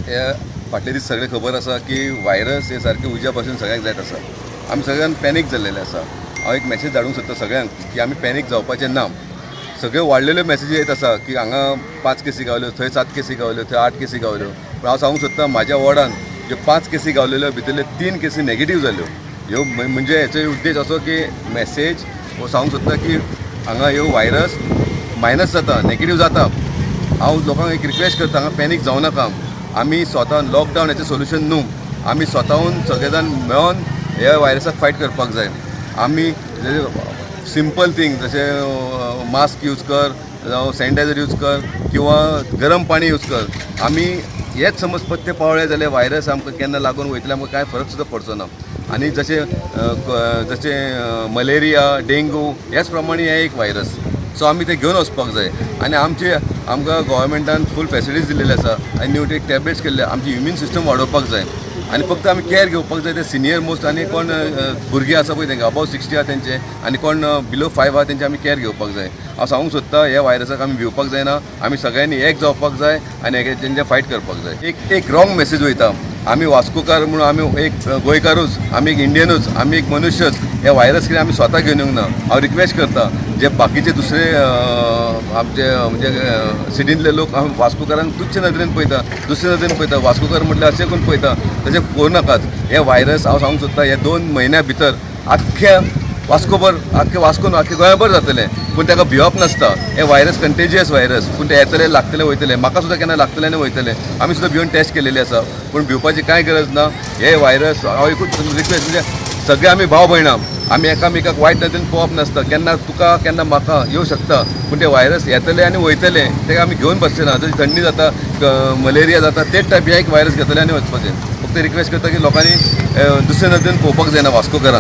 हे फाटले दीस सगळें खबर आसा की व्हायरस हे सारकें उज्या पासून सगळ्यांक जायत आसा. आमी सगळ्यांक पॅनीक जाल्लेले आसा. हांव एक मॅसेज धाडूंक सोदता सगळ्यांक की आमी पॅनीक जावपाचें ना. सगळ्यो वाडलेल्यो मॅसेजी येत आसा की हांगा पांच केसी गावल्यो, थंय सात केसी गावल्यो, थंय आठ केसी गावल्यो. पूण हांव सांगूंक सोदता, म्हाज्या वॉर्डान ज्यो पांच केसी गावलेल्यो, भितरल्यो तीन केसी नेगेटीव जाल्यो. ह्यो म्हणजे हेचो उद्देश असो की मॅसेज हो सांगूंक सोदता की हांगा ह्यो व्हायरस मायनस जाता, नेगेटीव जाता. हांव लोकांक एक रिक्वेस्ट करता, हांगा पॅनीक जावं नाका. आमी स्वता लॉकडावन हेचें सोल्युशन न्हू. आमी स्वताहून सगळे जाण मेळोन ह्या व्हायरसाक फायट करपाक जाय. आमी सिंपल थींग, जशें मास्क यूज कर, जावं सॅनिटायझर यूज कर किंवा गरम पाणी यूज कर. आमी हेच समज पथ्य पावळे जाल्यार व्हायरस आमकां केन्ना लागून वयतले, आमकां कांय फरक सुद्दां पडचो ना. आनी जशें मलेरिया, डेंगू, ह्याच प्रमाणे हे एक व्हायरस. सो आमी ते घेवन वचपाक जाय. आनी आमचे आमकां गोवोरमेंटान फूल फेसिलिटीज दिल्लेले आसा आनी न्यू एक टॅबलेट्स केल्ले. आमची इम्यून सिस्टम वाडोवपाक जाय आनी फक्त आमी कॅर घेवपाक जाय. ते सिनियर मोस्ट आनी कोण भुरगीं आसा पळय, तेंकां अबाव 60 आहा तेंचे आनी कोण बिलो 5 आहा तेंचे आमी कॅर घेवपाक जाय. हांव सांगूंक सोदता, ह्या व्हायरसाक आमी भिवपाक जायना. आमी सगळ्यांनी एक जावपाक जाय आनी तेंचे फायट करपाक जाय. एक एक रॉंग मेसेज वयता. आमी वास्कोकार म्हणून आमी एक गोंयकारूच, आमी एक इंडियनूच, आमी एक मनुष्यच. हे व्हायरस कितें आमी स्वता घेवन येवंक ना. हांव रिक्वेस्ट करता, जे बाकीचे दुसरे आमचे म्हणजे सिटींतले लोक आमी वास्कोकारांक तुच्छ नदरेन पळयता, दुसरे नदरेन पळयता, वास्कोकार म्हटल्यार अशें करून पळयता. तशें करूं नाकात. हे व्हायरस, हांव सांगूंक सोदता, हे 2 म्हयन्या भितर आख्ख्या वास्कोभर, आख्खे वास्को न्हू, आख्खे गोंयाभर जातलें. पूण ताका भिवप नासता. हे व्हायरस कंटेजियस व्हायरस, पूण ते येतले, लागतले, वयतले. म्हाका सुद्दां केन्ना लागतले आनी वयतले. आमी सुद्दां भिवन टेस्ट केलेली आसा, पूण भिवपाची कांय गरज ना. हे व्हायरस, हांव एकूच रिक्वेस्ट, म्हणजे सगळे आमी भाव भयणां. आमी एकामेकाक वायट नदरेन पळोवप नासता. केन्ना तुका, केन्ना म्हाका येवं शकता, पूण ते व्हायरस येतले आनी वयतले. तेका आमी घेवन बसचे ना. जशी थंडी जाता, मलेरिया जाता, तेच टायप हे एक व्हायरस घेतले आनी वचपाचें. फक्त रिक्वेस्ट करता की लोकांनी दुसरे नदरेन पळोवपाक जायना वास्कोकारांक.